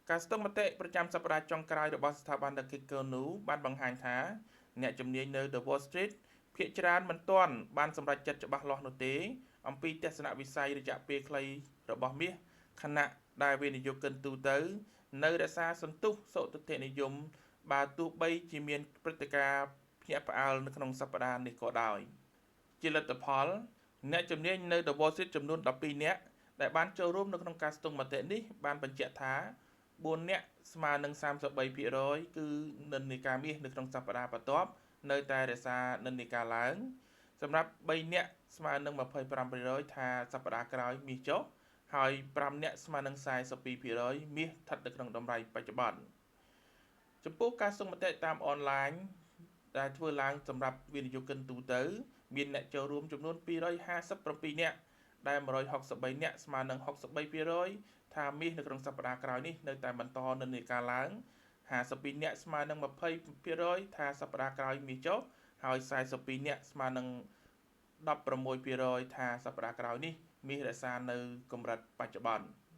ការស្ទង់មតិប្រចាំសប្តាហ៍ចុងក្រោយរបស់ស្ថាប័ន The Kitco បានបង្ហាញថា អ្នកជំនាញនៅ The Wall Street ភាគច្រើនមិនទាន់បានសម្រេចចិត្តច្បាស់លាស់នោះទេ អំពីទស្សនវិស័យរយៈពេលខ្លីរបស់មាស ខណៈដែលវិនិយោគិនទូទៅ នៅរក្សាសន្ទុះសុទិដ្ឋិនិយមបើទោះបីជាមានព្រឹត្តិការណ៍ភ្ញាក់ផ្អើលនៅក្នុងសប្តាហ៍នេះក៏ដោយ។ជាលទ្ធផល អ្នកជំនាញនៅ The Wall Street ចំនួន 12 នាក់ ដែលបានចូលរួមនៅក្នុងការស្ទង់មតិនេះបានបញ្ជាក់ថា 4 នាក់ស្មើនឹង 33% គឺនិន្នាការមាសនៅក្នុងសប្តាហ៍បន្ទាប់នៅតែរក្សានិន្នាការឡើង សម្រាប់ 3 នាក់ស្មើនឹង 25% ថាសប្តាហ៍ក្រោយមាសចុះ ហើយ 5 នាក់ស្មើនឹង 42% មាសស្ថិតនៅក្នុងតម្លៃបច្ចុប្បន្ន។ចំពោះការស្ទង់មតិតាមអនឡាញដែលធ្វើឡើងសម្រាប់វិនិយោគិនទូទៅ មានអ្នកចូលរួមចំនួន 257 នាក់ ដែល 163 នាក់ស្មើនឹង 63% ថាមាសនៅក្នុងសប្តាហ៍ក្រោយនេះនៅតែបន្តនិន្នាការឡើង 52 នាក់ស្មើនឹង 20% ថាសប្តាហ៍ក្រោយមាសចុះ ហើយ 42 នាក់ស្មើនឹង 16% ថាសប្តាហ៍ក្រោយនេះមាសរក្សានៅកម្រិតបច្ចុប្បន្ន។